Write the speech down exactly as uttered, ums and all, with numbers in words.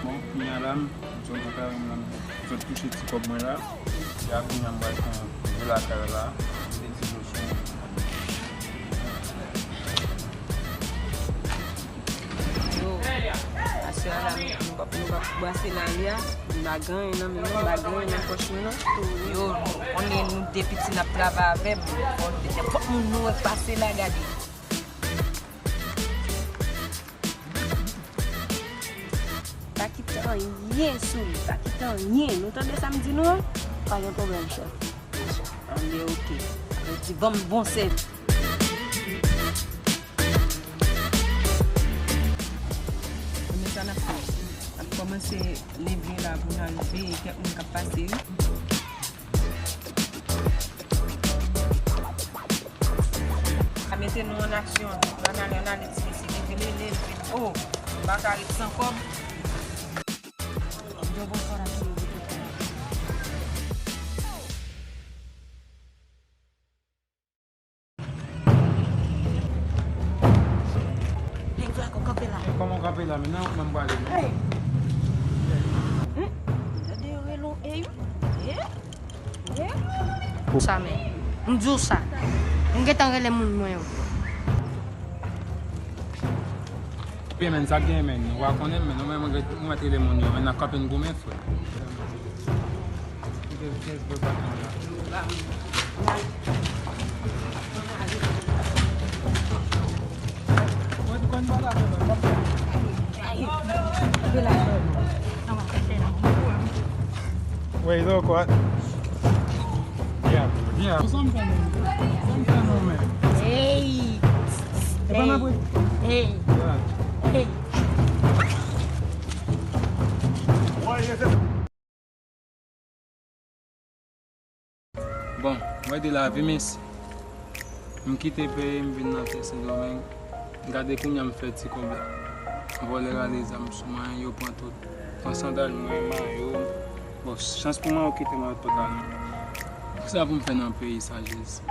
Bon, kounye a la, m sot lakay mwen la, m sot touche ti kòb mwen la. Epi a kounye a m pral pran dlo lakay la, mete ti dlo sou mwen. Yo, aswè a la, nou, nou p ap, nou p ap brase lari a. M pa gen anyen nan men mwen, m pa gen anyen nan pòch mwen non. Yo, nou konnen nou de piti n ap travay avè m. Fò, fòk moun nou wè k pase la, gade. Pa kite anyen sou li, pa kite anyen. Nou tande sa m di nou an? Pa gen pwoblèm, chèf. Anben, oke. Yo di, ban m bon sèvis. Men sa n ap fè? N ap kòmanse leve la pou n al veye kèk moun k ap pase, wi. A mete nou an aksyon. Ann ale, ann ale, ti mesye. Leve, leve, leve. Oh, m pa ka ret san kòb. Yo, bonswa, la, ki yo, bonswa. Hey, Flaco, kanpe la. Kòman w kanpe la, men nan, nan m prale, non? Hey! Hmm? Gade yo rele w, hey, wi. Yeah. Yeah. Sa, men. M di w sa. M gentan rele moun mwen yo. Epi, men, sa k gen, men. Ou pa konnen, men, nou, men, mwen, mwen rele moun yo, men, n ap kanpe n goumen, frè. Wait, look what. Yeah, yeah. Hey. Hey. Hey. Yeah. Hey. Bon, mwen de lavi, mesye. M kite peyi m, vin nan tè Sendomeng. Gade kounye a m fè ti kòb la. Vòlè rale zam sou mwen, yo pran tout. Pran sandal mwen, mayo m. Bon, chans pou mwen, yo kite mwen totalman. Kisa pou m fè nan peyi sa, Jezi?